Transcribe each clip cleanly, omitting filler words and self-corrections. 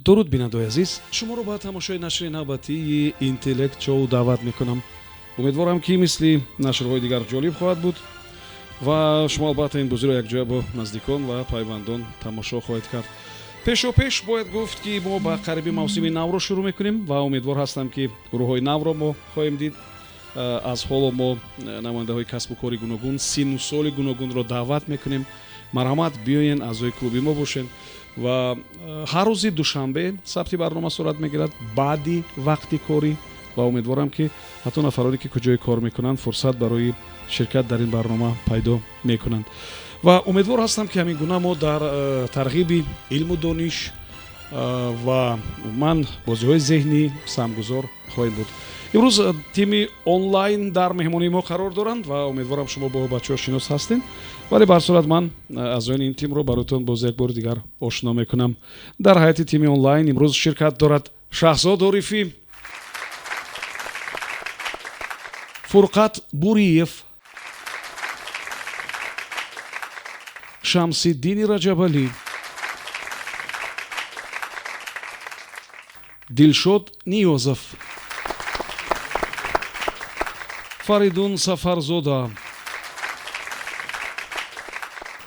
Дуруд, бинандаои азиз, шуморо ба тамошои нашри навбатии Интеллект Шоу даъват мекунам. Умедворам, ки мисли нашрҳои дигар ҷолиб хоҳад буд ва шумо албатта ин бозиро якҷоя бо наздикон ва пайвандон тамошо хоҳед кард. Пешопеш бояд гуфт, ки мо ба қариби мавсими навро шурӯъ мекунем ва умедвор ҳастам, ки гурӯҳҳои навро мо хоҳем дид. Аз ҳоло мо намояндаҳои касбу кори гуногун, синну соли гуногунро даъват мекунем. Марҳамат, биёен, аъзои клуби мо бошен. Ва ҳар рӯзи душанбе сабти барнома сурат мегирад баъди вақти корӣ ва умедворам, ки ҳатто нафароне, ки куҷое кор мекунанд, фурсат барои ширкат дар ин барнома пайдо мекунанд. Ва умедвор ҳастам, ки ҳамин гуна мо дар тарғиби илму дониш ва умуман бозиҳои зеҳнӣ саҳмгузор хоҳем буд. Имрӯз тими онлайн дар меҳмонии мо қарор доранд ва умедворам, шумо бо бачаҳо шинос ҳастед, вале ба ҳар сурат ман аъзоёни ин тимро бароятон боз як бори дигар ошно мекунам. Дар ҳайати тими онлайн имрӯз ширкат дорад Шаҳзод Орифӣ, Фурқат Буриев, Шамсиддини Раҷабалӣ, Дилшод Ниёзов, Фаридун Сафарзода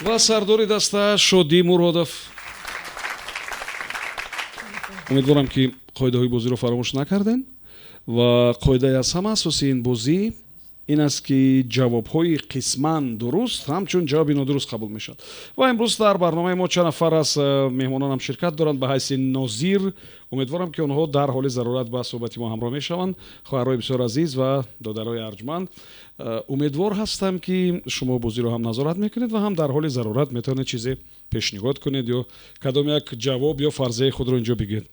ва сардори даста Шодӣ Муродов. Умедворам, ки қоидаҳои бозиро фаромӯш накардем. Ва қоидаи аз ҳама асосии ин бозӣ ин аст, ки ҷавобҳои қисман дуруст ҳамчун ҷавоби нодуруст қабул мешавад. Ва имрӯз дар барномаи мо чанд нафар аз меҳмононам ширкат доранд ба ҳайси нозир. Умедворам, ки онҳо дар ҳоли зарурат ба суҳбати мо ҳамроҳ мешаванд. Хоҳарҳои бисёр азиз ва додарои арҷманд, умедвор ҳастам, ки шумо бозиро ҳам назорат мекунед ва ҳам дар ҳоли зарурат метавонед чизе пешниҳод кунед ё кадом як ҷавоб ё фарзияи худро инҷо бигӯед.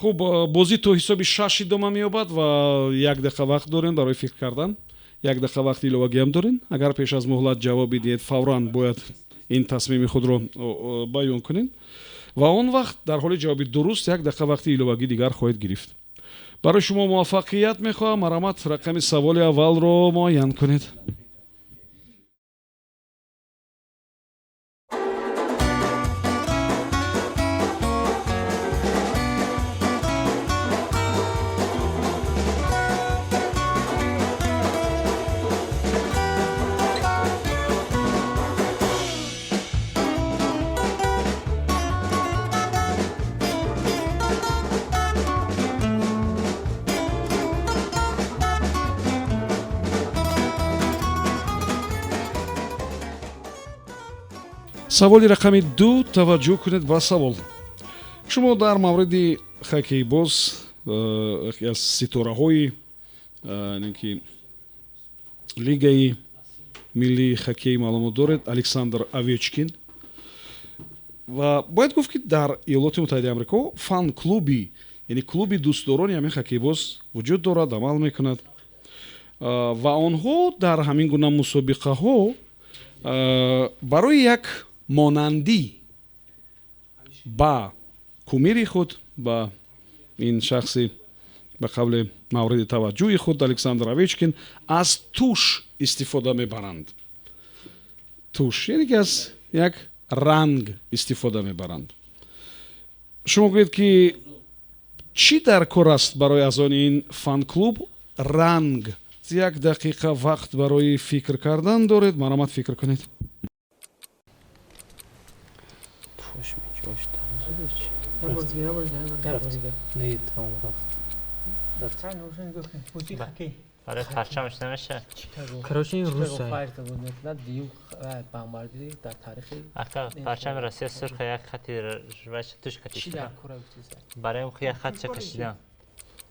Хуб, бозӣ то ҳисоби шаш идома меёбад ва як дақиқа вақт дорем барои фикр кардан, як дақиқа вақти иловагиам дорем. Агар пеш аз муҳлат ҷавоб бидиҳед, фавран бояд ин тасмими худро баён кунед ва он вақт дар ҳоли ҷавоби дуруст як дақиқа вақти иловагӣ дигар хоҳед гирифт. Барои шумо муваффақият мехоҳам. Марҳамат, рақами саволи аввалро муайян кунед. Саволи рақами 2. Таваҷҷӯҳ кунед ба савол. Шумо дар мавриди хоккейбоз, яке аз ситораҳои ки лигаи миллии хоккей, маълумот доред, Александр Овечкин. Ва бояд гуфт, ки дар Иёлоти Муттаҳидаи Амрико фан клуби, яъне клуби дӯстдорони ҳамин хоккейбоз вуҷуд дорад, амал мекунад ва онҳо дар ҳамин гуна мусобиқаҳо барои як монандӣ ба кумири худ, ба ин шахси ба қавли мавриди таваҷҷӯҳи худ Александр Овечкин, аз туш истифода мебаранд. Туш, яъне ки аз як ранг истифода мебаранд. Шумо гӯед, ки чӣ дар кор аст барои аъзони ин фан-клуб ранг? Як дақиқа вақт барои фикр кардан доред. Марҳамат, фикр кунед. Туш меҷош дароз. Як бор дига, як бор дига, як бор дига. Як бор дига. Не, тамом, рафт. Рафт. Хай, равшан нигоҳ кун. Бозии хоккей. Барои парчамаш намеша. Чикаго. Короче, ин Чикаго русай. Файр буд мекунад, дуюм бомбардир дар таърихи Ака, парчами Россия сурха, як хати вач туш чӣ кашида. дар кора гуфтиса? Барои як хат ча кашидан.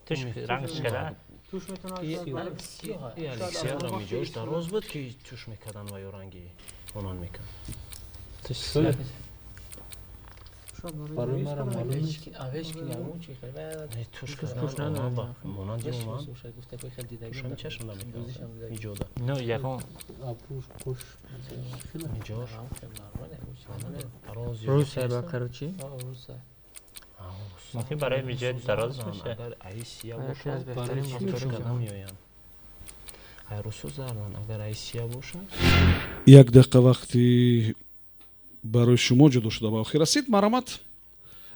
Туш рангш када. Туш метавонад. И Александр меҷош дароз буд, ки туш мекардан ва ё ранги монанд мекард. Туш. Барои мара маълум нест. Овечкин ҳамон чи хеле Не, туш Туш кардан надорад. монанди омад. гуфта, хеле дидагӣ. Тушами чашм намекард. Иҷода. Ну, ягон Апуш, пуш. Меҷош. Дароз. Русай ба, короче. Мумкин барои миҷои дароз боша. Агар Айсия Яке аз бошад, беҳтарин барои чӣ бозикарон туш кардан ҷаҳон. меоянд? Ай русо зардан, агар Айсия бошад. Як дақиқа вақти барои шумо ҷудо шуда ба охир расид. Марҳамат,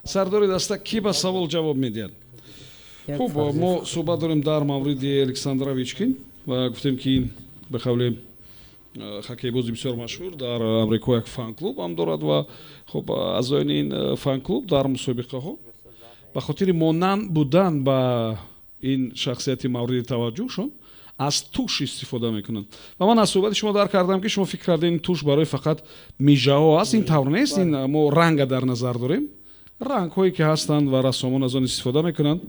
Сардори даста кӣ ба савол ҷавоб медиҳад? Хуб, мо суҳбат дорем дар мавриди Александр Овечкин ва гуфтем, ки ин ба қавли хоккейбози бисёр машҳур дар Амрико як фан-клуб ҳам дорад ва хуб, аъзоёни ин фан-клуб дар мусобиқаҳо ба хотири монанд будан ба ин шахсияти мавриди таваҷҷӯҳшон аз туш истифода мекунанд. Ва ман аз суҳбати шумо дарк кардам, ки шумо фикр кардем, ин туш барои фақат мижаҳо аст. Ин тавр нест. Ин мо ранга дар назар дорем, рангҳое ки ҳастанд ва рассомон аз он истифода мекунанд.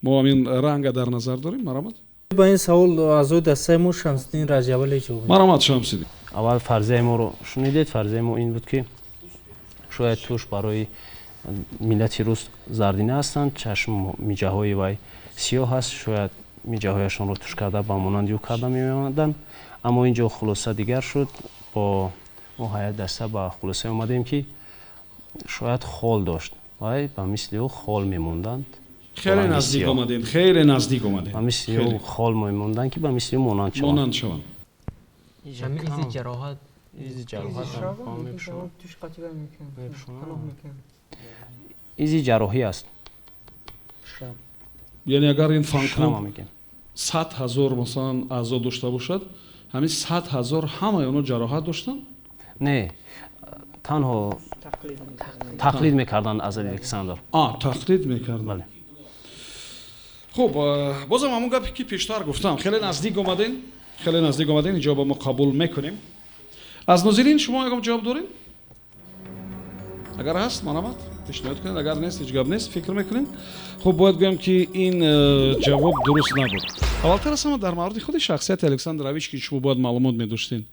Мо ҳамин ранга дар назар дорем. Марҳамат. Ба ин савол аъзои дастаи мо Шамсиддин Раҷабалӣ ҷавоб. Марҳамат, Шамсиддин. Аввал фарзияи моро шунидед. Фарзияи мо ин буд, ки шояд туш барои миллати рус зардина ҳастанд, чашм миҷаҳои вай сиёҳ аст, шояд миҷаҳояшонро туш карда ба монанди ӯ карда меомаданд. Аммо ин ҷо хулоса дигар шуд. Бо мо ҳайат даста ба хулоса омадем, ки шояд хол дошт, вай ба мисли ӯ хол мемонданд. Хеле наздик омадем, хеле наздик омадем. Ба мисли ӯ хол мемонданд, ки ба мисли ӯ монанд шаванд. Монанд шаванд. Изи ҷароҳат. Изи ҷароҳат. Изи ҷарроҳӣ аст. Яъне агар ин фан-клуб 100 000 масалан аъзо дошта бошад, ҳамин 100 000 ҳамаи онҳо ҷароҳат доштанд? Не, танҳо тақлид мекарданд аз Александр. Тақлид мекарданд. Бале. Хуб, бозам ҳамон гапе, ки пештар гуфтам, хеле наздик омадем, хеле наздик омадем. Ин ҷавоба мо қабул мекунем. Аз нозирин шумо ягон ҷавоб дорем? Агар ҳаст, марҳамат, пешниҳод кунед. Агар нест, ҳеҷ гап нест, фикр мекунем. Хуб, бояд гӯям, ки ин ҷавоб дуруст набуд. Аввалтар аз ҳама дар мавриди худи шахсияти Александр Овечкин шумо бояд маълумот медоштед.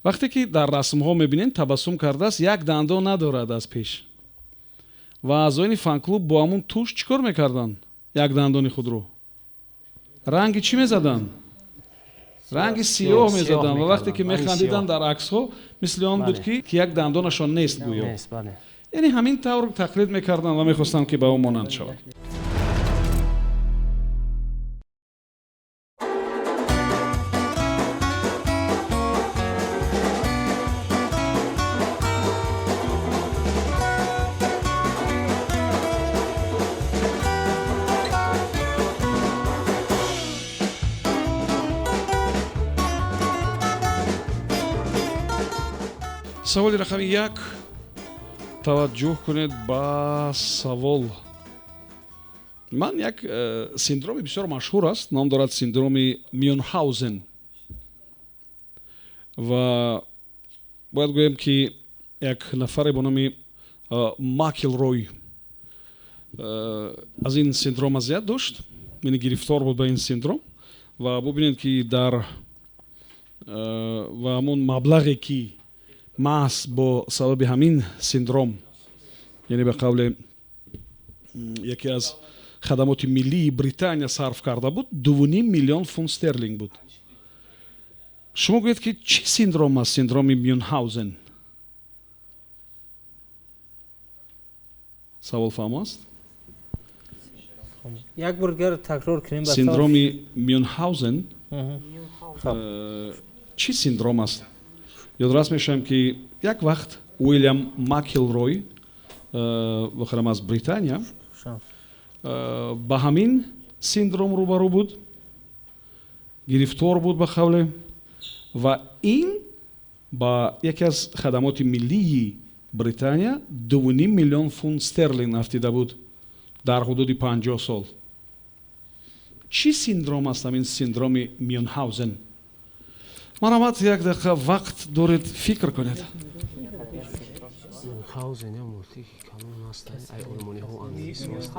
Вақте ки дар расмҳо мебинем, табассум кардааст, як дандон надорад аз пеш. Ва аъзоини фан-клуб бо ҳамун туш чӣ кор мекарданд? Як дандони худро ранги чӣ мезаданд? Ранги сиёҳ мезаданд. Ва вақте ки механдиданд дар аксҳо, мисли он буд, ки як дандонашон нест гӯё. Яъне ҳамин тавр тақлид мекарданд ва мехостанд, ки ба ӯ монанд шавад. Саволи рақами 1. Таваҷҷӯҳ кунед ба савол. Ман як синдроми бисёр машҳур аст, ном дорад синдроми Мюнхгаузен. Ва бояд гӯем, ки як нафаре бо номи Макилрой аз ин синдром азият дошт, яъне гирифтор буд ба ин синдром. Ва бубинед, ки дар ва ҳамон маблағе, ки маҳз бо сабаби ҳамин синдром, яъне ба қавле яке аз хадамоти миллии Британия сарф карда буд, 2,5 миллион фунт стерлинг буд. Шумо гӯед, ки чӣ синдром аст синдроми Мюнхгаузен? Савол фаҳмо аст? Як бор дигар такрор кунем. Синдроми Мюнхгаузен чӣ синдром аст? Ёдрас мешавам, ки як вақт Уилям Макилрой, воқеан аз Британия, ба ҳамин синдром рӯбарӯ буд, гирифтор буд ба қавле. Ва ин ба яке аз хадамоти миллии Британия 2,5 миллион фунт стерлинг афтида буд дар ҳудуди 50 сол. Чӣ синдром аст ҳамин синдроми Мюнхгаузен? Марҳамат, як дақиқа вақт доред, фикр кунед. Мюнхгаузен я мултики калон аст, ай олмониҳо, англисҳо аст.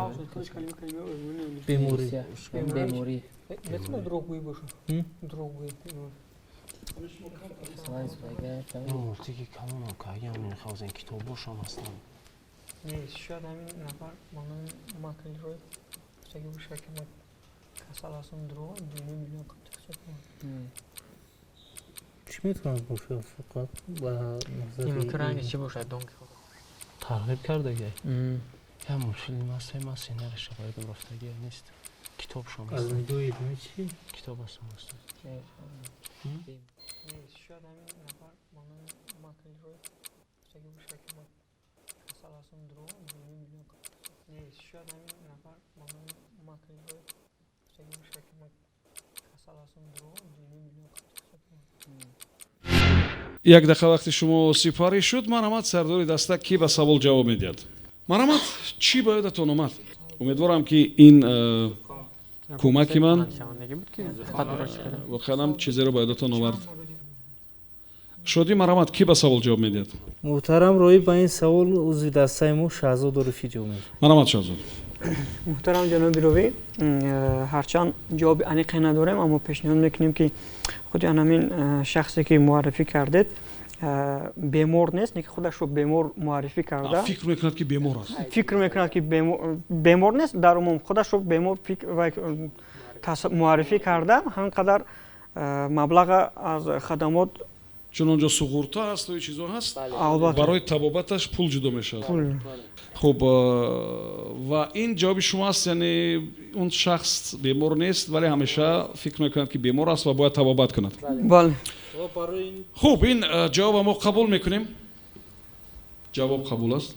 Беморӣ. Беморӣ. Метавонад дурӯғгӯӣ бошад, дурӯғгӯӣ. Мултики калонам кагиам Мюнхгаузен, китобошам ҳастанд. Нест, шояд ҳамин нафар бо номи Маклрой гуфтагӣ бошад, ки ман касал ҳастам, дурӯғ 2,5 миллион қабтиқсо. Чӣ метавонад бошад, фақат ба назари Имкон ранги чӣ бошад, Дон Кихот. Тарғиб кардагай я мультфилм аст. Ман сценариша боядам, рафтагия нест, китобшон. Аз нигоҳи илмӣ чӣ? Китоб астам аст. Нест, шояд ҳамин нафар бо номи Маклрой гуфтагӣ бошад, ки ман касал ҳастам, дурӯғ 2,5 миллион қабтиқсо. Як дақиқа вақти шумо сипарӣ шуд. Марҳамат, сардори даста, кӣ ба савол ҷавоб медиҳад? Марҳамат, чӣ ба ёдатон омад? Умедворам, ки ин кӯмаки ман воқеан ҳам чизеро ба ёдатон овард. Шодӣ, марҳамат, кӣ ба савол ҷавоб медиҳад? Муҳтарам роӣ, ба ин савол узви дастаи мо Шаҳзод Орифӣ ҷавоб медиҳад. Марҳамат, Шаҳзод. Муҳтарам ҷаноби ровӣ, ҳарчанд ҷавоби аниқе надорем, аммо пешниҳод мекунем, ки худи анамин шахсе, ки муаррифӣ кардед, бемор нест, не ки худашро бемор муаррифӣ карда. Фикр мекунад, ки бемор аст. Фикр мекунад, ки бемор нест, дар умум худашро бемор муаррифӣ карда, ҳамин қадар маблаға аз хадамот. Чун он ҷо суғурта ҳаст ва чизо ҳаст, барои табобаташ пул ҷудо мешавад. Хуб, ва ин ҷавоби шумо аст, яъне он шахс бемор нест, вале ҳамеша фикр мекунад, ки бемор аст ва бояд табобат кунад. Бале. Хуб, ин ҷавоба мо қабул мекунем. Ҷавоб қабул аст.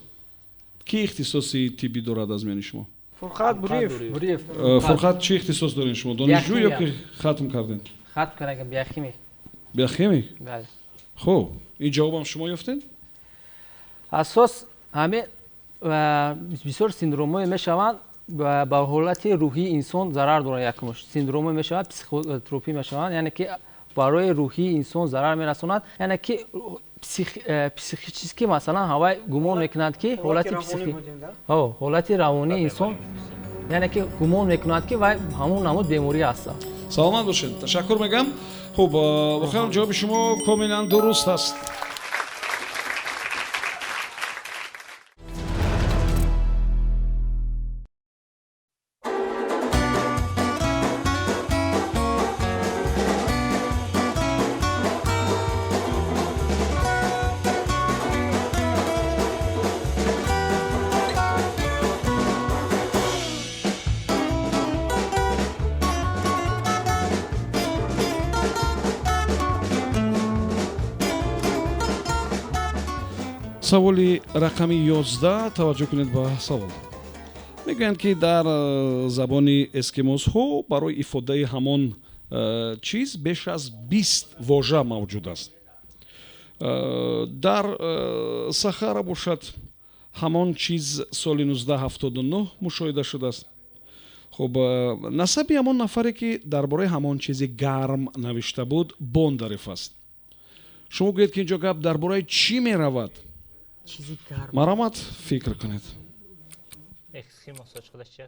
Кӣ ихтисоси тиббӣ дорад аз миёни шумо? Фурқат Буриев. Фурқат, чӣ ихтисос доред шумо? Донишҷӯ ё ки хатм кардед? Хатм кардам, биохимик. Биохимик? Бале. Хуб, ин ҷавобам шумо ёфтед? Асос ҳамин бисёр синдромҳое мешаванд, ба ҳолати рӯҳии инсон зарар доранд. Якумш синдромҳое мешаванд, психотропӣ мешаванд, яъне ки барои рӯҳии инсон зарар мерасонад, яъне ки психически, масалан, ҳавай гумон мекунад, ки ҳолати психи, ҳолати равонии инсон, яъне ки гумон мекунад, ки вай ҳамон намуд беморӣ аст. Саломат бошед, ташаккур мегӯям. Хуб, воқеан ҷавоби шумо комилан дуруст аст. Саволи рақами 11. Таваҷҷӯҳ кунед ба савол. Мегӯянд, ки дар забони эскимосҳо барои ифодаи ҳамон чиз беш аз 20 вожа мавҷуд аст. Дар Сахара бошад, ҳамон чиз соли 1979 мушоҳида шудааст. Хуб, насаби ҳамон нафаре, ки дар бораи ҳамон чизи гарм навишта буд, Бондарев аст. Шумо гӯед, ки ин ҷо гап дар бораи чӣ меравад? Чизи гарм. Марҳамат, фикр кунед. Эскимосо чӣ чӣ?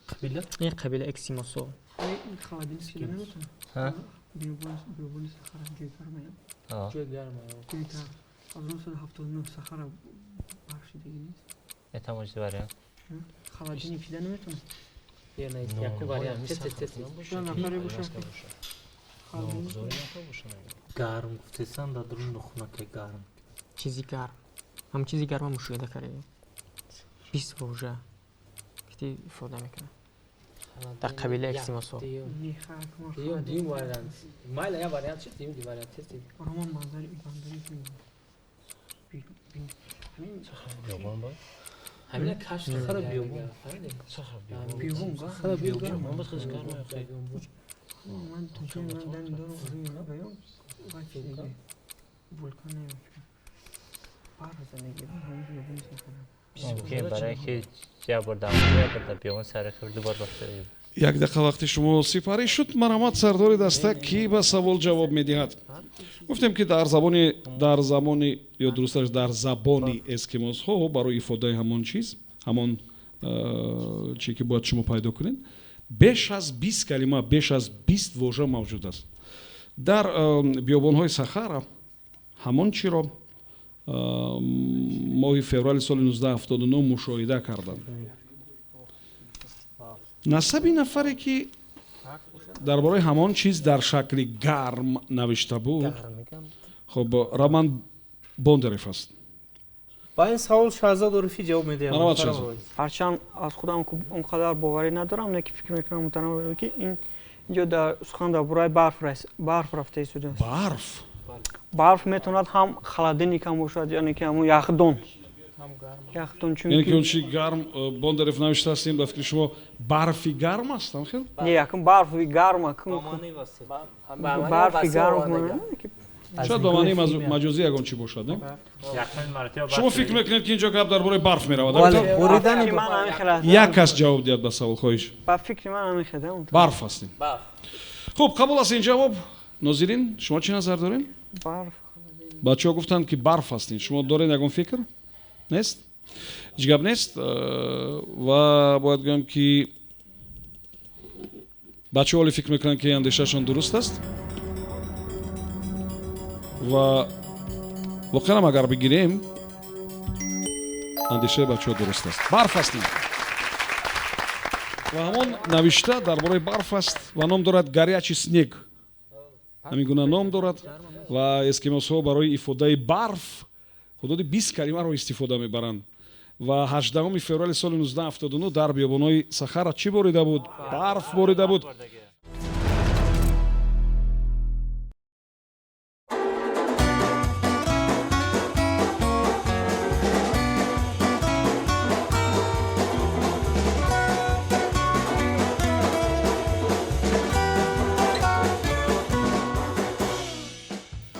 Қабила? Не, қабила эскимосо. Биёбони Сахара ҷои гармая. Ҷои гармая. Ҷои гарм. Аз 1979 Сахара барфшидагӣ нест. Это может вариант. Холодильник шида наметавонад? Не, не, яку вариант. Тез, тез, тез. Шояд нафаре бошад, ки Гарм гуфтесан, дар дарун нохунаке гарм. Чизи гарм. Ҳам чизи гарма мушоҳида кардем. 20 вожа ки ифода мекунад. Дар қабилаи эскимосо. Дуюм вариант. Майла, я вариант чи? Дуюм вариант. Тез, тез. Роман манзари бандари. Ҳамина кашф. Сахара биёбон. Биёбон. Сахара биёбон. Ман бas гарм. Ман таҷриба ман дар дорам баён ва чизи вулкан намешавад. Бар зиндагӣ ҳамин биёбони Сахара. Мумкин барои ки як бор дар як бор дар биёбон сар кард, ду бор рафта. Як дақиқа вақти шумо сипарӣ шуд. Марҳамат, сардори даста, кӣ ба савол ҷавоб медиҳад? Гуфтем, ки дар забони, дар замони ё дурусташ дар забони эскимосҳо барои ифодаи ҳамон чиз, ҳамон чӣ ки бояд шумо пайдо кунед, беш аз 20 калима, беш аз 20 вожа мавҷуд аст. Дар биёбонҳои Сахара ҳамон чиро моҳи феврали соли 1979 мушоҳида карданд. Насаби нафаре, ки дар бораи ҳамон чиз дар шакли гарм навишта буд, хуб, Роман Бондарев аст. Ба ин савол Шаҳзод Орифӣ ҷавоб медиҳад. Марҳамат, Шаҳзод. Ҳарчанд аз худам он қадар боварӣ надорам, лекин фикр мекунам, муҳтарам, ки ин инҷо дар сухан дар бораи барф рафта истодааст. Барф? Барф метавонад ҳам холодильник ҳам бошад, яъне ки ҳамон яхдон. Яхтон чунки Яъне ки он чи гарм Бондарев навиштаастем, ба фикри шумо барфи гарм аст, хел? Не, якум барфи гарм, акум барфи гарм. Шояд ба маънии маҷозӣ ягон чӣ бошад, не? Шумо фикр мекунед, ки инҷо гап дар бораи барф меравад? Як кас ҷавоб диҳад ба савол, хоҳиш. Ба фикри ман ҳамин хел. Барф астем. Хуб, қабул аст ин ҷавоб. Нозирин, шумо чӣ назар доред? Барф. Бачаҳо гуфтанд, ки барф астин. Шумо доред ягон фикр? Нест? Ҳеҷ гап нест. Ва бояд гӯям, ки бачаҳо ҳоле фикр мекунанд, ки андешаашон дуруст аст. Ва воқеан агар бигирем, андешаи бачаҳо дуруст аст. Барф астин. Ва ҳамон навишта дар бораи барф аст ва ном дорад горячий снег. Ҳамин гуна ном дорад ва эскимосҳо барои ифодаи барф ҳудуди 20 калимаро истифода мебаранд. Ва 18 феврали соли 1979 дар биёбонҳои Сахара чӣ борида буд? Барф борида буд.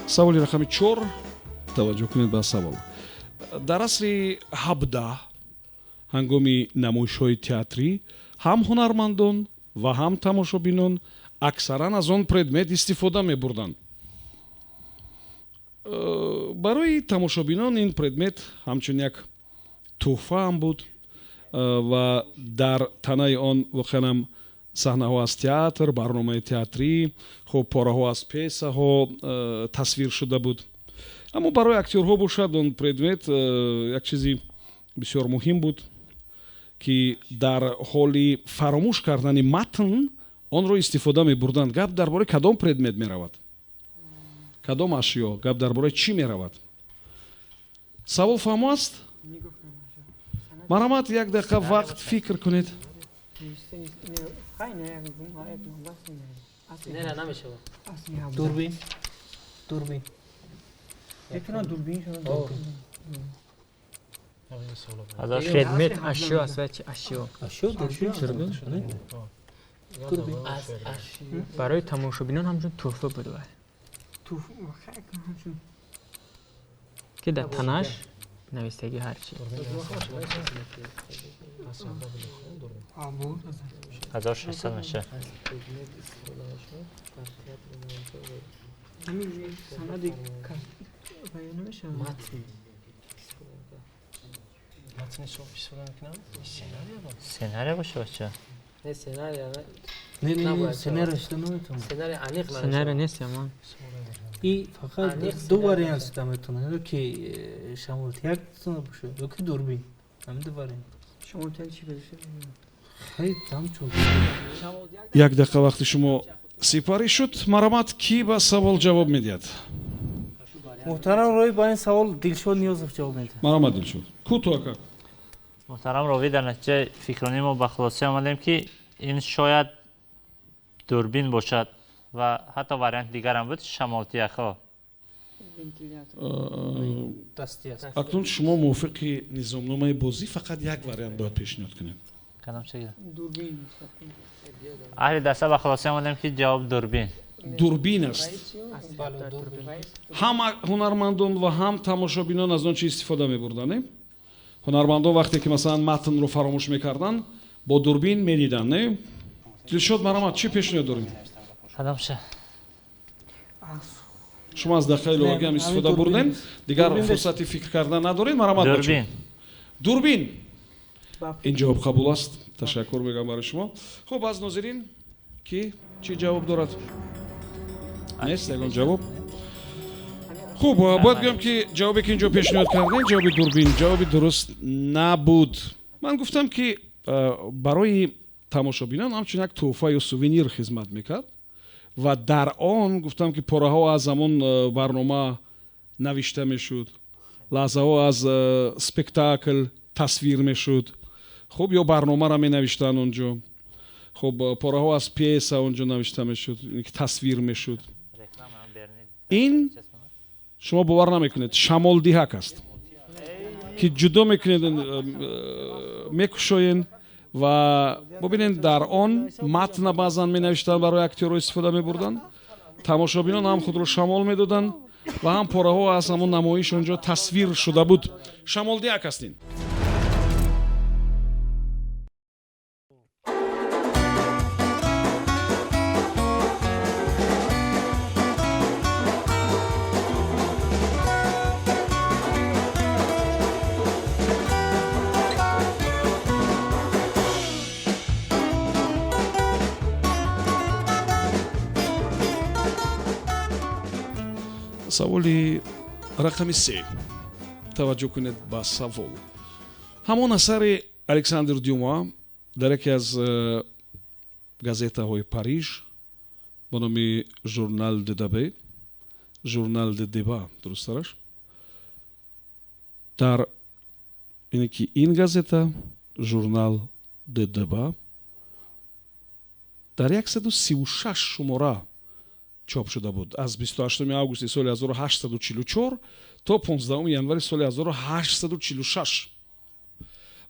Саволи рақами 4. Таваҷҷӯҳ кунед ба савол. Дар асри 17 ҳангоми намоишҳои театрӣ ҳам ҳунармандон ва ҳам тамошобинон аксаран аз он предмет истифода мебурданд. Барои тамошобинон ин предмет ҳамчун як тӯҳфа ҳам буд ва дар танаи он воқеан ҳам саҳнаҳо аз театр, барномаи театрӣ, хуб, пораҳо аз пьесаҳо тасвир шуда буд. Аммо барои актёрҳо бошад, он предмет як чизи бисёр муҳим буд, ки дар ҳоли фаромӯш кардани матн онро истифода мебурданд. Гап дар бораи кадом предмет меравад? Кадом ашё? Гап дар бораи чӣ меравад? Савол фаҳмо аст? Марҳамат, як дақиқа вақт фикр кунед. Дурбин. Дурбин. Предмет ашё аст ва чи ашё? Ашё, дурбин. Дурбин. Барои тамошобинон ҳамчун тӯҳфа буд вай. Ки дар танаш навистагӣ ҳар чи. 1600 меша. Сценария боша бача? Не, сценария. Не, не, сценария шуда наметавонад. Сценария аниқ намешавад. Сценария нест, амон. И фақат ду вариант шуда метавонад, ё ки шамолтияк бошад, ё ки дурбин. Ҳамин ду вариант. Шамолтияк чӣ бошад? Хей, ҳамчун. Як дақиқа вақти шумо сипарӣ шуд. Марҳамат, кӣ ба савол ҷавоб медиҳад? Муҳтарам Роҳӣ, ба ин савол Дилшод Ниёзов ҷавоб медиҳад. Марҳамат, Дилшод. Кӯтоҳ ака. Муҳтарам Ровӣ, дар натиҷаи фикронии мо ба хулоса омадем, ки ин шояд дурбин бошад ва ҳатто варианти дигарам буд, шамолтияхҳо. Акнун шумо мувофиқи низомномаи бозӣ фақат як вариант бояд пешниҳод кунед. Кадом чиз? Аҳли даста ба хулоса омадем, ки ҷавоб дурбин. Дурбин аст. Ҳам ҳунармандон ва ҳам тамошобинон аз он чи истифода мебурданд, не? Ҳунармандон вақте ки масалан матнро фаромӯш мекарданд, бо дурбин медиданд, не? Дилшод, марҳамат, чӣ пешниҳод доред? Кадом ша? Шумо аз дақиқаи иловагӣ ҳам истифода бурдем, дигар фурсати фикр кардан надоред. Марҳамат, дурбин. Дурбин. Ин ҷавоб қабул аст. Ташаккур мегӯям барои шумо. Хуб, аз нозирин ки чӣ ҷавоб дорад? Нест ягон ҷавоб? Хуб, бояд гӯям, ки ҷавобе ки инҷо пешниҳод кардем, ҷавоби дурбин, ҷавоби дуруст набуд. Ман гуфтам, ки барои тамошобинон ҳамчун як тӯҳфа ё сувенир хизмат мекард ва дар он гуфтам, ки пораҳо аз ҳамон барнома навишта мешуд, лаҳзаҳо аз спектакл тасвир мешуд. Хуб, ё барномаро менавиштанд онҷо. Хуб, пораҳо аз пьеса онҷо навишта мешуд, ки тасвир мешуд. Ин шумо бовар намекунед, шамолдиҳак аст. ки ҷудо мекунед, мекушоен ва бубинед, дар он матна баъзан менавиштанд, барои актёрҳо истифода мебурданд. Тамошобинон ҳам худро шамол медоданд ва ҳам пораҳо аз ҳамон намоиш онҷо тасвир шуда буд. Шамолдиҳак ҳастин. Саволи рақами 3. Таваҷҷӯҳ кунед ба савол. Ҳамон асари Александр Дюма дар яке аз газетаҳои Париж бо номи Журнал де Дабе, Журнал де Деба, дурусттараш, дар ине ки ин газета Журнал де Деба дар 136 шумора чоп шуда буд, аз 28 августи соли 1844 то 15 январи соли 1846.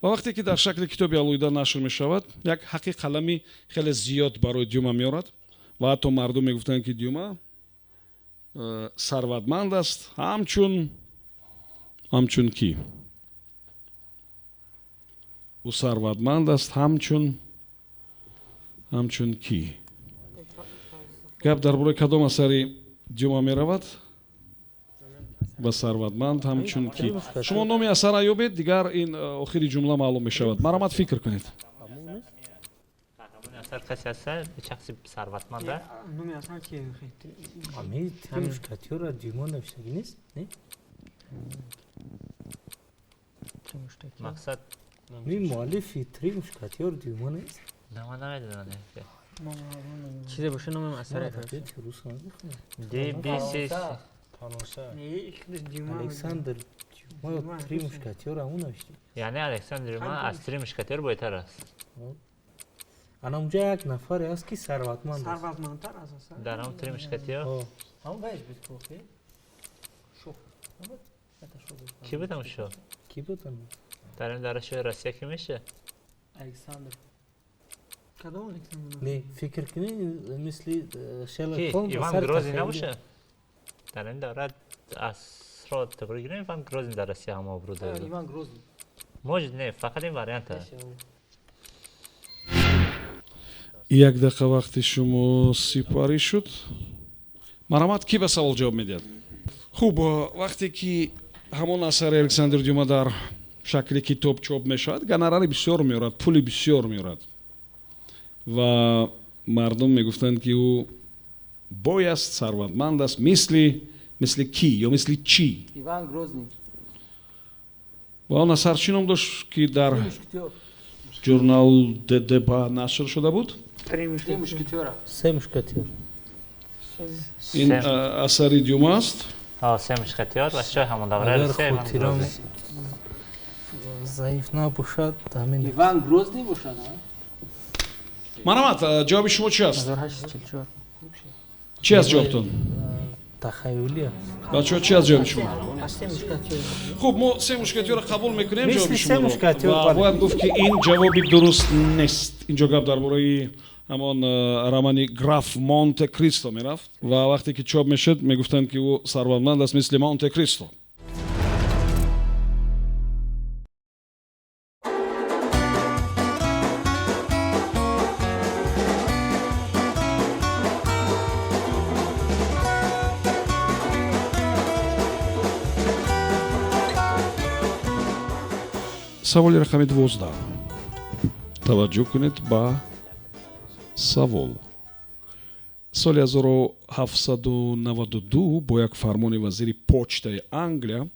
Ва вақте ки дар шакли китоби алоҳида нашр мешавад, як ҳаққи қалами хеле зиёд барои Дюма меорад ва ҳатто мардум мегуфтанд, ки Дюма сарватманд аст, ҳамчун ки ӯ сарватманд аст, ҳамчун ки. Гап дар бораи кадом асари Дюма меравад? Ба сарватманд ҳамчун ки. Шумо номи асара ёбед, дигар ин охири ҷумла маълум мешавад. Марҳамат, фикр кунед. Асар касе аст, шахси сарватманд аст? Номи асар ки? Ами Три мушкетёра Дюма навиштагӣ нест? Не? Мақсад ми муаллифи Три мушкетёр Дюма нест? Не, ман намедонам. Чизе боша номи асаре. Д Б С Александр Дюма Три мушкетёра ӯ навишта. Яъне Александр Дюма аз Три мушкетёр бойтар аст. Ана унҷа як нафаре аст, ки сарватманд аст. Сарватмандтар аз асар. Дар ҳам Три мушкетёр? Ҳамон вайш буд ку? Шоҳ. Ки буд ҳамон шоҳ? Ки буд ҳамон? Дар ин давра шоҳи Россия ки меша? Александр. Кадом Александр? Не, фикр кунед, мисли Шерлок Ки? Холмс Иван асари Грозный тахайюлӣ. набоша? Дар ин давра асро тағйир гирем, Иван Грозный дар Россия ҳам обрӯ дорад. Иван Грозный. Может, не, фақат ин вариант аст. Як дақиқа вақти шумо сипарӣ шуд. Марҳамат, кӣ ба савол ҷавоб медиҳад? Хуб, вақте ки ҳамон асари Александр Дюма дар шакли китоб чоп мешавад, гонорари бисёр меорад, пули бисёр меорад ва мардум мегуфтанд, ки ӯ бой аст, сарватманд аст, мисли кӣ ё мисли чӣ? Иван Грозный. Ва он асар чӣ ном дошт, ки дар Три мушкетёр. Журнал де Деба нашр шуда буд? Три Три мушкетёра. Се мушкетёр. Ин асари Дюма аст. Се мушкетёр ва шоҳи ҳамон давраи Агар Россия Иван хотирам Грозный. заиф набошад, ҳамин. Иван Грозный бошад, а? Марҳамат, ҷавоби шумо чи аст? 1844. Чи аст ҷавобтон? Тахайюлӣ аст. Бачаҳо, чи аст ҷавоби шумо? Аз Се мушкетёр. Хуб, мо Се мушкетёрро қабул мекунем. Мисли Ҷавоби Се шуморо. мушкетёр, Ва бале. бояд гуфт, ки ин ҷавоби дуруст нест. Инҷо гап дар бораи ҳамон романи Граф Монте Кристо мерафт ва вақте ки чоп мешуд, мегуфтанд, ки ӯ сарватманд аст, мисли Монте Кристо. Саволи рақами 12. Таваҷҷӯҳ кунед ба савол. Соли 1792 бо як фармони вазири почтаи Англия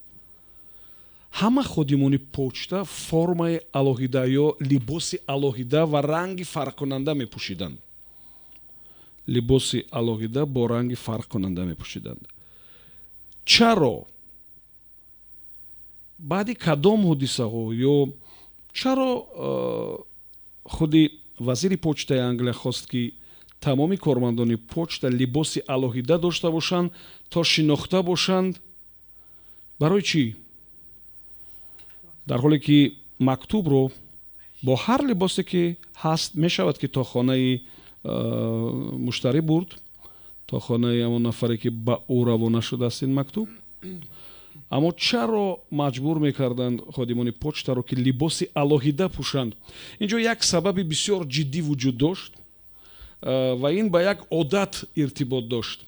ҳама ходимони почта формаи алоҳида ё либоси алоҳида ва ранги фарқкунанда мепӯшиданд. Либоси алоҳида бо ранги фарқкунанда мепӯшиданд. Чаро? Баъди кадом ҳодисаҳо ё чаро худи вазири почтаи Англия хост, ки тамоми кормандони почта либоси алоҳида дошта бошанд, то шинохта бошанд? Барои чӣ? Дар ҳоле ки мактубро бо ҳар либосе ки ҳаст мешавад ки то хонаи муштарӣ бурд, то хонаи ҳамон нафаре ки ба ӯ равона шудааст ин мактуб. Аммо чаро маҷбур мекарданд ходимони почтаро ки либоси алоҳида пӯшанд? Инҷо як сабаби бисёр ҷиддӣ вуҷуд дошт ва ин ба як одат иртибот дошт.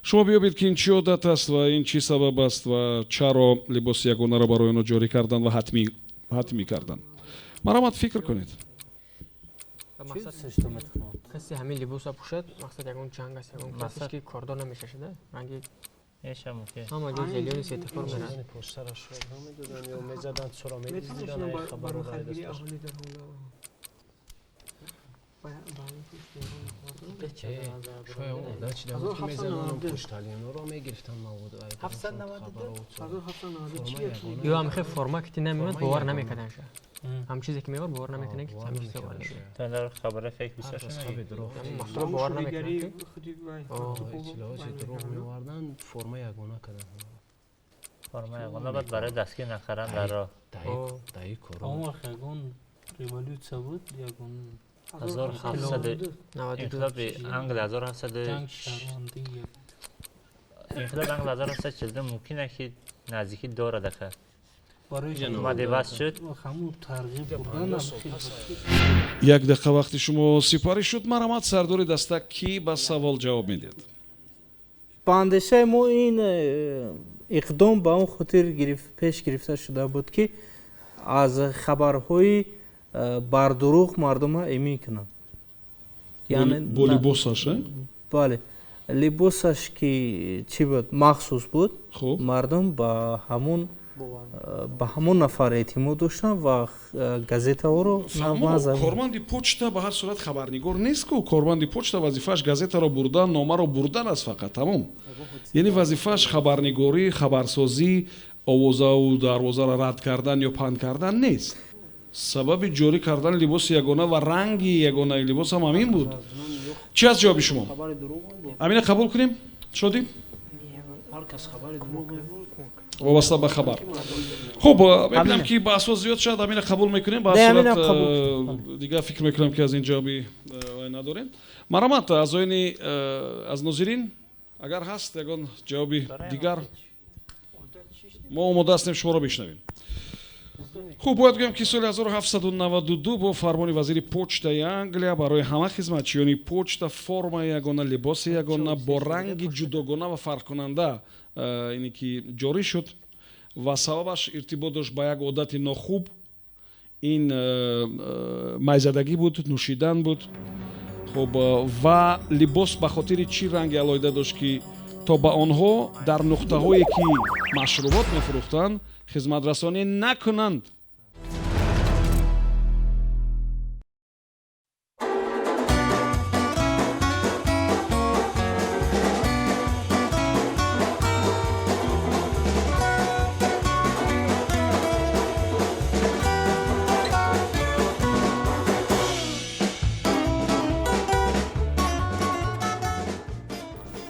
Шумо биёбед ки ин чӣ одат аст ва ин чӣ сабаб аст ва чаро либоси ягонаро барои онҳо ҷорӣ карданд ва ҳатмӣ карданд. Марҳамат, фикр кунед. Касе ҳамин либоса пӯшад, мақсад ягон ҷанг аст, ягон касеш ки кордор намешашада, ранги Меша мумкин. Ҳама ҷо зелёни светофор мерад. Ё ҳамихе форма ки ти намеомад, бовар намекардан ша. Ҳам чизе ки меовард, бовар намекунад ки ҳамин чиза оварда. Дар хабара фейк бисёр шуд. Маҳсулот бовар намекунад ки форма ягона кардан. Форма ягона баъд барои дастгир накардан дар роҳ. Он вақт ягон революция буд, ягон 1700 инқилоби Англия 1700 инқилоби Англия 1742 мумкин аст ки наздикӣ дорад ака. Як дақиқа вақти шумо сипарӣ шуд. Марҳамат, сардори даста кӣ ба савол ҷавоб медиҳад? Ба андешаи мо ин иқдом ба он хотир пеш гирифта шуда буд, ки аз хабарҳои бардурӯғ мардумро эмин кунанд. Бо либосаш? Бале, либосаш ки чӣ буд, махсус буд, мардум ба ҳамон нафар эътимод доштанд ва газетаҳоро. Корманди почта ба ҳар сурат хабарнигор нест ку. Корманди почта вазифааш газетаро бурдан, номаро бурдан аст фақат, тамом. Яъне вазифааш хабарнигорӣ, хабарсозӣ, овозаву дарвозаро рад кардан ё панд кардан нест. Сабаби ҷорӣ кардани либоси ягона ва ранги ягонаи либос ҳам ҳамин буд. Чӣ аст ҷавоби шумо? Ҳамина қабул кунем? Шодӣ? Вобаста ба хабар. Хуб, мебинам ки баҳсҳо зиёд шуд, ҳамина қабул мекунем. Ба сурат дигар фикр мекунам ки аз ин ҷавоби надорем. Марҳамат, аъзоини аз нозирин агар ҳаст ягон ҷавоби дигар, мо омода ҳастем шуморо бишнавем. Хуб, бояд гӯям ки соли 1792 бо фармони вазири почтаи Англия барои ҳама хизматчиёни почта формаи ягона, либоси ягона бо ранги ҷудогона ва фарқкунанда ине ки ҷорӣ шуд ва сабабаш иртибот дошт ба як одати нохуб. Ин майзадагӣ буд, нӯшидан буд. Хуб, ва либос ба хотири чӣ ранги алоҳида дошт ки то ба онҳо дар нуқтаҳое ки машрубот мефурӯхтанд хизматрасонӣ накунанд.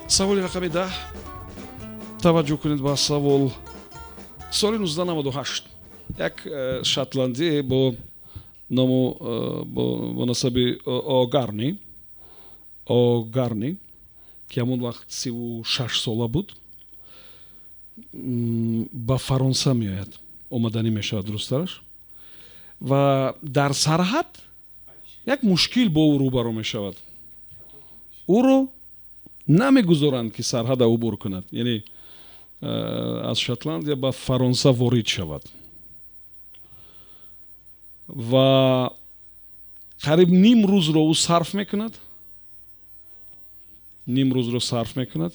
Саволи рақами 10. Таваҷҷӯҳ кунед ба савол. Соли 1998 як шотландие бо ному бо насаби Огарни ки ҳамон вақт 36 сола буд, ба Фаронса меояд, омаданӣ мешавад дурусттараш, ва дар сарҳад як мушкил бо ӯ рӯбарӯ мешавад. Ӯро намегузоранд ки сарҳада убур кунад, яъне аз Шотландия ба Фаронса ворид шавад. Ва қариб ним рӯзро ӯ сарф мекунад, ним рӯзро сарф мекунад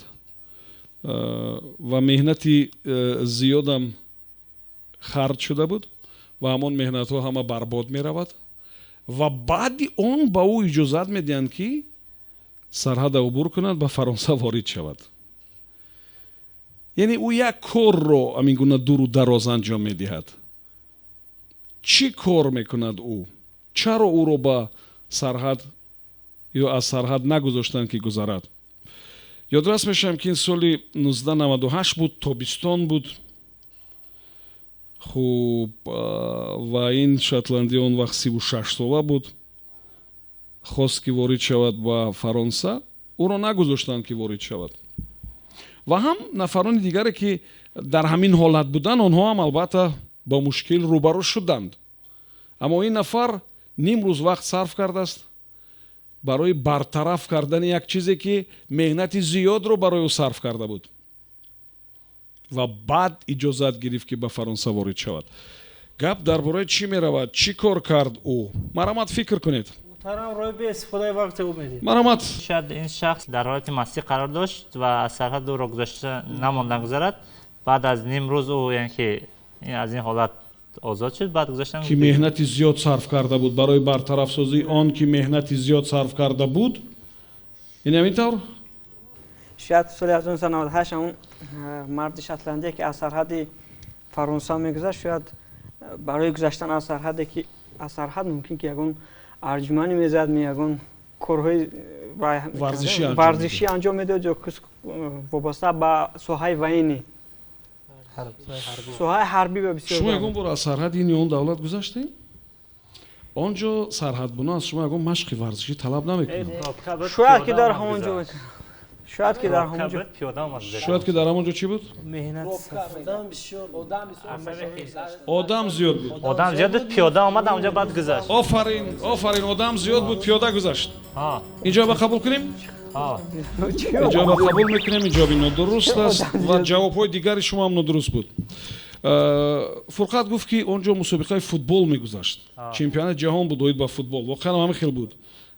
ва меҳнати зиёдам харҷ шуда буд ва ҳамон меҳнатҳо ҳама барбод меравад ва баъди он ба ӯ иҷозат медиҳанд ки сарҳада убур кунад, ба Фаронса ворид шавад. Яъне ӯ як корро ҳамин гуна дуру дароз анҷом медиҳад. Чӣ кор мекунад ӯ? Чаро ӯро ба сарҳад ё аз сарҳад нагузоштанд ки гузарад? Ёдрас мешавам ки ин соли 1998 буд, тобистон буд. Хуб, ва ин шотландӣ он вақт 36 сола буд, хост, ки ворид шавад ба Фаронса, ӯро нагузоштанд, ки ворид шавад. Ва ҳам нафарони дигаре, ки дар ҳамин ҳолат буданд, онҳо ҳам албатта бо мушкил рӯбарӯ шуданд. Аммо ин нафар ним рӯз вақт сарф кардааст барои бартараф кардани як чизе, ки меҳнати зиёдро барои ӯ сарф карда буд, ва баъд иҷозат гирифт, ки ба Фаронса ворид шавад. Гап дар бораи чӣ меравад? Чӣ кор кард ӯ? Марҳамат, фикр кунед. Муҳтарам роҳи беистифодаи вақти ӯ медиҳед. Марҳамат. Шояд ин шахс дар ҳолати мастӣ қарор дошт ва аз сарҳад ӯро гузашта намондан гузарад. Баъд аз ним рӯз ӯ, яъне ки, аз ин ҳолат озод шуд, баъд гузаштан. Ки меҳнати зиёд сарф карда буд барои бартарафсозии он, ки меҳнати зиёд сарф карда буд, ин ҳамин тавр. Шояд соли 1998 ҳамон марди шотландия, ки аз сарҳади Фаронса мегузашт, шояд барои гузаштан аз сарҳаде, ки аз сарҳад мумкин ки ягон арҷуманӣ мезад, ми ягон корҳои варзишӣ анҷом медод ё вобаста ба соҳаи военный, соҳаи ҳарбӣ ба бисёр. Шумо ягон бор аз сарҳади ин ё он давлат гузаштем? Он ҷо сарҳадбуно аз шумо ягон машқи варзишӣ талаб намекунанд. Шояд ки дар ҳамон ҷо, шояд ки дар ҳамон ҷо. Шояд ки дар ҳамон ҷо чӣ буд? Меҳнат. Одам зиёд буд. Одам зиёд буд, пиёда омад ҳамонҷо, баъд гузашт. Офарин, офарин! Одам зиёд буд, пиёда гузашт. Ин ҷавоба қабул кунем? Ин ҷавоба қабул мекунем. Ин ҷавоби нодуруст аст ва ҷавобҳои дигари шумо ҳам нодуруст буд. Фурқат гуфт, ки он ҷо мусобиқаи футбол мегузашт, чемпионати ҷаҳон буд оид ба футбол. Воқеан ҳамин хел буд: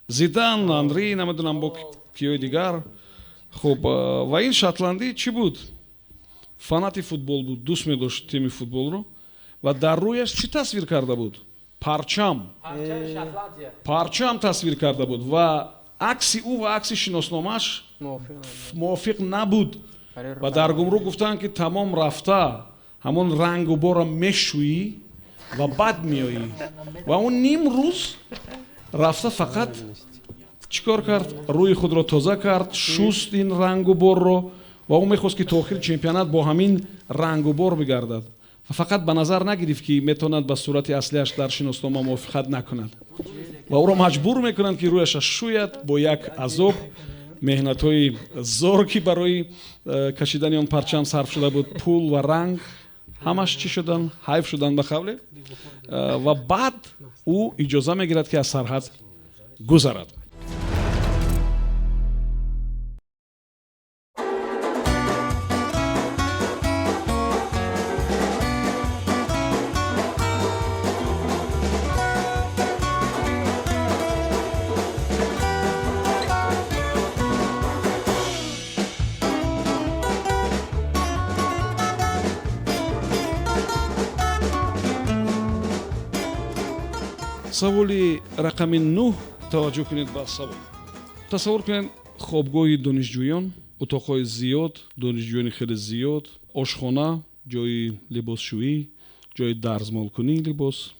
Зидан, Анри, намедонам, бо киёи дигар. Хуб, ва ин шотландӣ чӣ буд? Фанати футбол буд, дӯст медошт тими футболро. Ва дар рӯяш чӣ тасвир карда буд? Парчам, парчам тасвир карда буд. Ва акси ӯ ва акси шиносномааш мувофиқ набуд ва дар гумрук гуфтанд, ки тамом, рафта ҳамон рангу бора мешӯӣ ва баъд меоӣ. Ва он ним рӯз рафта фақат чӣ кор кард? Рӯи худро тоза кард, шуст ин рангу борро. Ва ӯ мехост, ки то охири чемпионат бо ҳамин рангу бор бигардад ва фақат ба назар нагирифт, ки метавонад ба сурати аслиаш дар шиноснома мувофиқат накунад. Ва ӯро маҷбур мекунанд, ки рӯяша шӯяд бо як азоб. Меҳнатҳои зор, ки барои кашидани он парчам сарф шуда буд, пул ва ранг, ҳамаш чӣ шуданд? Ҳайф шуданд, ба қавле. Ва баъд ӯ иҷоза мегирад, ки аз сарҳад гузарад. Саволи рақами 9. Таваҷҷӯҳ кунед ба савол. Тасаввур кунед: хобгоҳи донишҷӯён, утоқҳои зиёд, донишҷӯёни хеле зиёд, ошхона, ҷои либосшӯӣ, ҷои дарзмолкунии либос.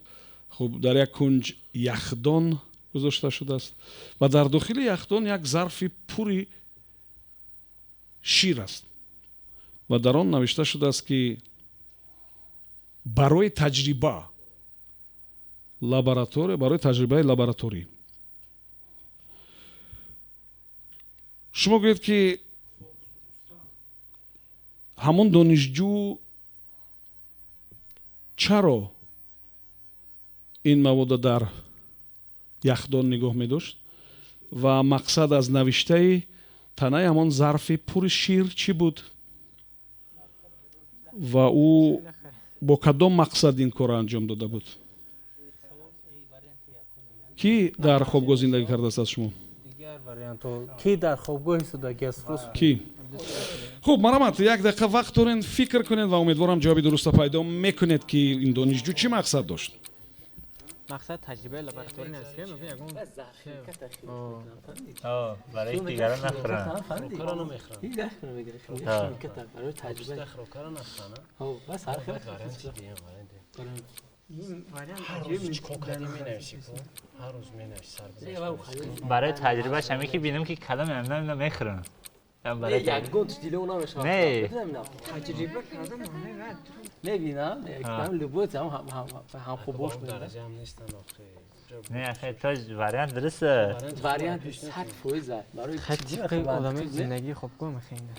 Хуб, дар як кунҷ яхдон гузошта шудааст ва дар дохили яхдон як зарфи пури шир аст ва дар он навишта шудааст, ки барои таҷриба лаборатория, барои таҷрибаи лабораторӣ. Шумо гӯед, ки ҳамон донишҷӯ чаро ин мавода дар яхдон нигоҳ медошт ва мақсад аз навиштаи танаи ҳамон зарфи пури шир чӣ буд ва ӯ бо кадом мақсад ин корро анҷом дода буд? Кӣ дар хобгоҳ зиндагӣ кардааст аз шумо? Ки дар хобгоҳ истодагӣ аст? Кӣ? Хуб, марҳамат, як дақиқа вақт дорен, фикр кунед ва умедворам, ҷавоби дуруста пайдо мекунед, ки ин донишҷӯ чӣ мақсад дошт. Мақсад таҷрибаи лабораторӣ аст, ки ягон барои дигарон нахӯранд. Барои таҷриба. Бас ҳар хел. Ҳар рӯз чӣ кор кардӣ, менависӣ, ҳар рӯз менависӣ. Барои таҷрибааш ҳаме, ки бинем, ки кадом амна мехӯранд. Ягон дило намешавад. Не. Таҷриба кардам, маънои мебинам, любой ҳам хуб бош мебинам. Не, ахе тоҷ вариант дуруст. Вариант 100%. Барои тибқи одамои зиндагии хобгоҳ мехӯрда.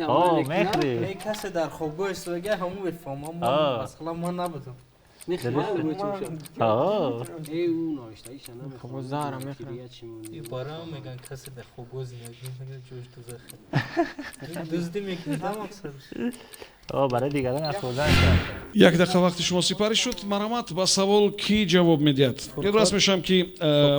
О, мехӯрӣ. Не, касе дар хобгоҳ истода ҳамун мефаҳмам. Масалан, ман набудам. Меган касе дар хобгоҳ зиндагӣ мекунад, ҷош дузах. Дуздӣ мекунад, мақсад. Барои дигарон афтодан. Як дақиқа вақти шумо сипарӣ шуд. Марҳамат, ба савол кӣ ҷавоб медиҳад? Ёдрас мешавам, ки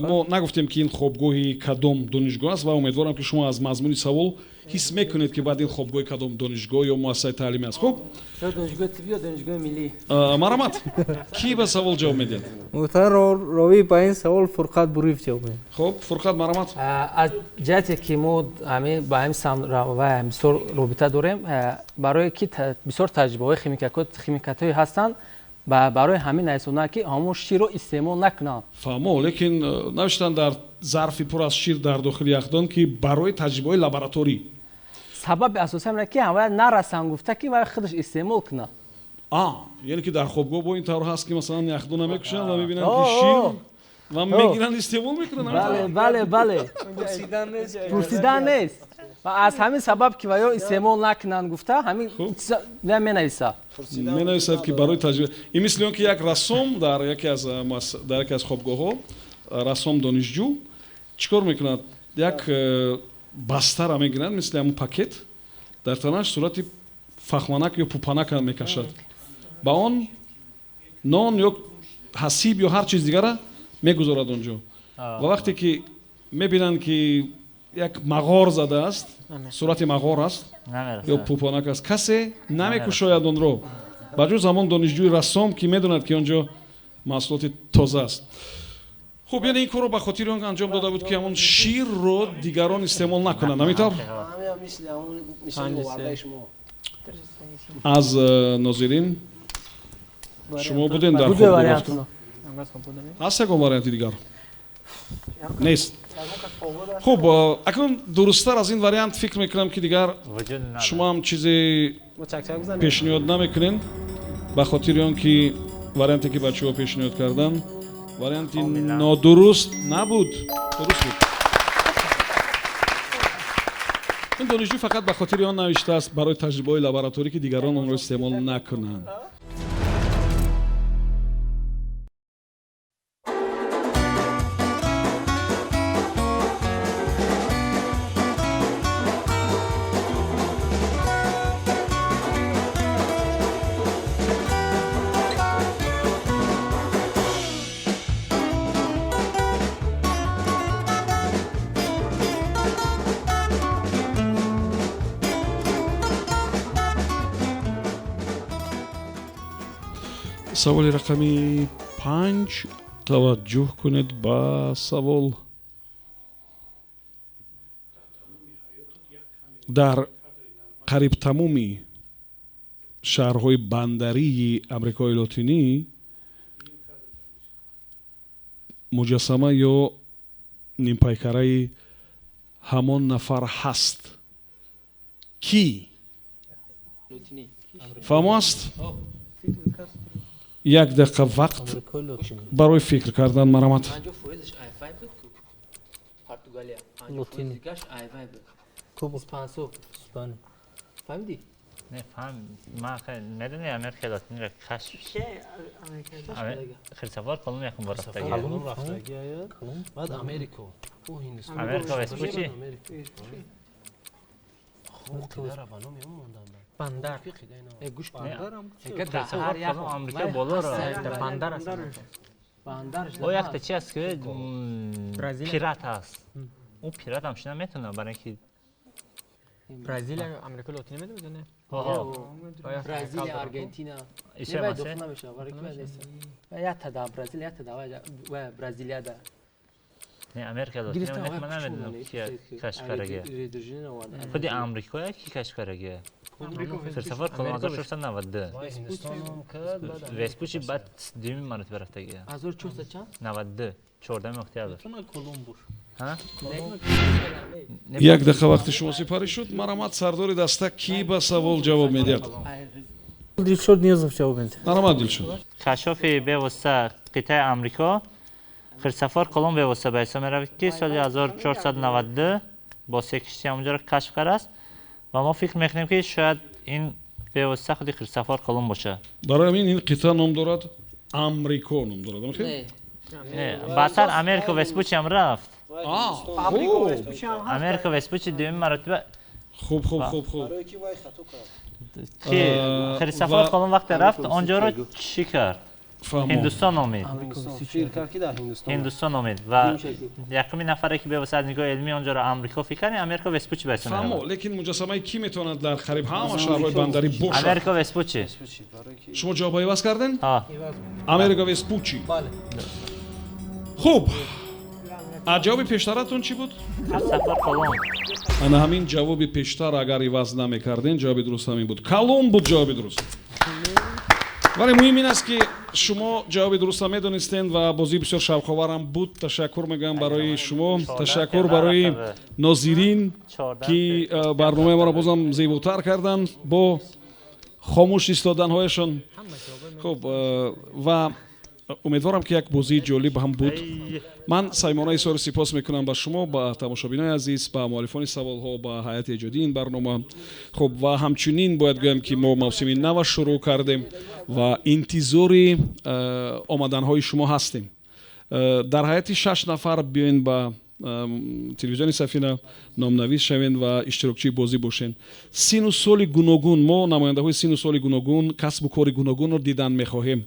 мо нагуфтем, ки ин хобгоҳи кадом донишгоҳ аст, ва умедворам, ки шумо аз мазмуни савол ҳис мекунед, ки баъд ин хобгоҳи кадом донишгоҳ ё муассисаи таълимӣ аст. Хуб, ё донишгоҳи тиббӣ, ё донишгоҳи миллӣ. Марҳамат, кӣ ба савол ҷавоб медиҳад? Муҳтарам ровӣ, ба ин савол Фурқат Буриев ҷавоб медиҳад. Хуб, Фурқат, марҳамат. Аз ҷиҳате ки мо ба ҳамин самт ва бисёр робита дорем, барое ки бисёр таҷрибаҳои химикатҳое ҳастанд, барои ҳамин нарисонанд, ки ҳамон ширро истеъмол накунанд. Фаҳмо, лекин навиштанд дар зарфи пур аз шир дар дохили яхдон, ки барои таҷрибаҳои лабораторӣ. Сабаби асосӣ ҳамин ки ҳамая нарасанд гуфта, ки вай худаш истеъмол кунад. Яъне ки дар хобгоҳ бо ин тавр ҳаст, ки масалан яхдона мекушанд ва мебинанд, ки шир, ва мегиранд, истеъмол мекунанд. Бале, бале, бале. Пурсидан нест. Ва аз ҳамин сабаб, ки ваё истеъмол накунанд гуфта, ҳамин менависад. Менависад, ки барои таҷриба. Ин мисли он ки як рассом дар яке аз хобгоҳҳо, рассом донишҷӯ чӣ кор мекунад? Як бастара мегиранд, мисли ҳамун пакет, дар танаш сурати фахманак ё пупанака мекашад, ба он нон ё ҳасиб ё ҳар чиз дигара мегузорад онҷо, ва вақте ки мебинанд, ки як мағор задааст, сурати мағор аст ё пупонак аст, касе намекушояд онро, ба ҷуз ҳамон донишҷӯи рассом, ки медонад, ки он ҷо маҳсулоти тоза аст. Хуб, яъне ин корро ба хотири он анҷом дода буд, ки ҳамон ширро дигарон истеъмол накунанд, ҳамин тавр? Аз нозирин шумо будем дар ҳаст ягон варианти дигар? Нест. Хуб, акнун дурусттар аз ин вариант фикр мекунам, ки дигар шумо ҳам чизе пешниҳод намекунед, ба хотири он ки варианте, ки бачаҳо пешниҳод карданд, варианти нодуруст набуд, дуруст буд. Ин донишҷӯ фақат ба хотири он навиштааст барои таҷрибаҳои лабораторӣ, ки дигарон онро истеъмол накунанд. Саволи рақами 5. Таваҷҷӯҳ кунед ба савол. Дар қариб тамоми шаҳрҳои бандарии Амрикои Лотинӣ муҷассама ё нимпайкараи ҳамон нафар ҳаст. Кӣ? Фаҳмо аст? Як дақиқа вақт барои фикр кардан, марҳамат. Не, фаҳм, ман медонӣ, Америкаи Лотиниро кашф Христофор Колумб якум бор рафтагӣ. Баъд Америко. Америка Веспуччи? Бандар. Амрика болоро. Бандар аст. О, якта чи аст, ки пират аст. Ӯ пират ҳам шуда метавонад, барои ки Бразилия Амрикои Лотинӣ медонед, не? Бразилия, Аргентина. Ише Якта да Бразилия, якта да Бразилияда. Не, Америка Лотинӣ ман намедонам, ки кашф кардаги. Худи Амрикоя ки кашф кардаги? Христофор Колумб 1492. Веспуччи баъд дуюми маротиба рафтаги. 1400 чанд? 92, 14 октябр. Колумбуш. Як дақиқа вақти шумо сипарӣ шуд. Марҳамат, сардори даста, кӣ ба савол ҷавоб медиҳад? Дилшод Ниёзов ҷавоб медиҳад. Марҳамат, Дилшод. Кашофи бевосита қитъаи Амрико Христофор Колумб бевосита ба ҳисоб меравад, ки соли 1492 бо се киштӣ ҳамонҷоро кашф кардааст ва мо фикр мекунем, ки шояд ин бевосита худи Христофор Колумб бошад. Барои ҳамин ин қитъа ном дорад, Амрико ном дорад. Не, баъдтар Америко Веспучи ҳам рафт. Америко Веспучи дуюми маротиба. Хуб, хуб, хуб, хуб. Ки Христофор Колумб вақте рафт, онҷоро чӣ кард? Ҳиндустон омид, Ҳиндустон омид ва якуми нафаре, ки бевосита аз нигоҳи илмӣ онҷоро Амрико фикр кард, Америко Веспучи ба ҳисоб меравад. Лекин муҷассамаи кӣ метавонад дар қариб ҳама шаҳрҳои бандарӣ бошад? Америко Веспучи. Шумо ҷавобро иваз кардем? Америко Веспучи. Хуб, а ҷавоби пештаратон чӣ буд? Христофор Колумб. Ана ҳамин ҷавоби пештар агар иваз намекардем, ҷавоби дуруст ҳамин буд. Колумб буд ҷавоби дуруст. Вале муҳим ин аст, ки шумо ҷавоби дурустро медонистед ва бозӣ бисёр шавқоварам буд. Ташаккур мегӯям барои шумо, ташаккур барои нозирин, ки барномаи моро бозам зеботар карданд бо хомӯш истоданҳояшон. Хуб, ва умедворам, ки як бозии ҷолиб ҳам буд. Ман самимона изҳори сипос мекунам ба шумо, ба тамошобинои азиз, ба муаллифони саволҳо, ба ҳайати эҷодии ин барнома. Хуб, ва ҳамчунин бояд гӯям, ки мо мавсими нава шурӯъ кардем ва интизори омаданҳои шумо ҳастем. Дар ҳайати шаш нафар биёен, ба телевизиони Сафина номнавис шавен ва иштирокчии бозӣ бошен. Сину соли гуногун, мо намояндаҳои сину соли гуногун, касбу кори гуногунро дидан мехоҳем.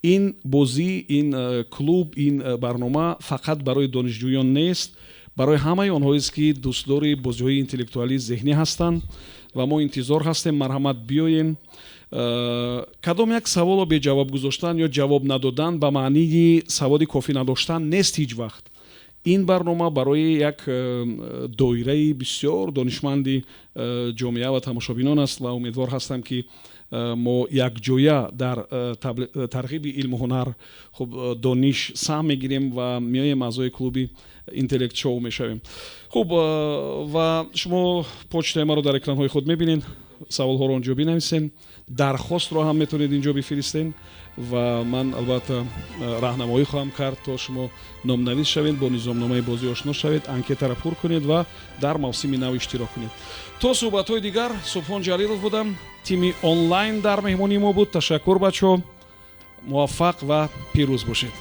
Ин бозӣ, ин клуб, ин барнома фақат барои донишҷӯён нест, барои ҳамаи онҳоест, ки дӯстдори бозиҳои интеллектуалии зеҳнӣ ҳастанд, ва мо интизор ҳастем. Марҳамат, биёем. Кадом як саволро беҷавоб гузоштан ё ҷавоб надодан ба маънии саводи кофӣ надоштан нест ҳеҷ вақт. Ин барнома барои як доираи бисёр донишманди ҷомеа ва тамошобинон аст ва умедвор ҳастам, ки мо якҷоя дар тарғиби илму ҳунар, хуб, дониш саҳм мегирем ва меоем, аъзои клуби Интеллект Шоу мешавем. Хуб, ва шумо почтаи маро дар экранҳои худ мебинед, саволҳоро онҷо бинависен, дархостро ҳам метавонед инҷо бифиристен ва ман албатта раҳнамоӣ хоҳам кард, то шумо номнавис шавед, бо низомномаи бозӣ ошно шавед, анкетаро пур кунед ва дар мавсими нав иштирок кунед. То суҳбатҳои дигар, Субҳон Ҷалилов будам. Тими онлайн дар меҳмонии мо буд. Ташаккур, бачаҳо, муваффақ ва пирӯз бошед.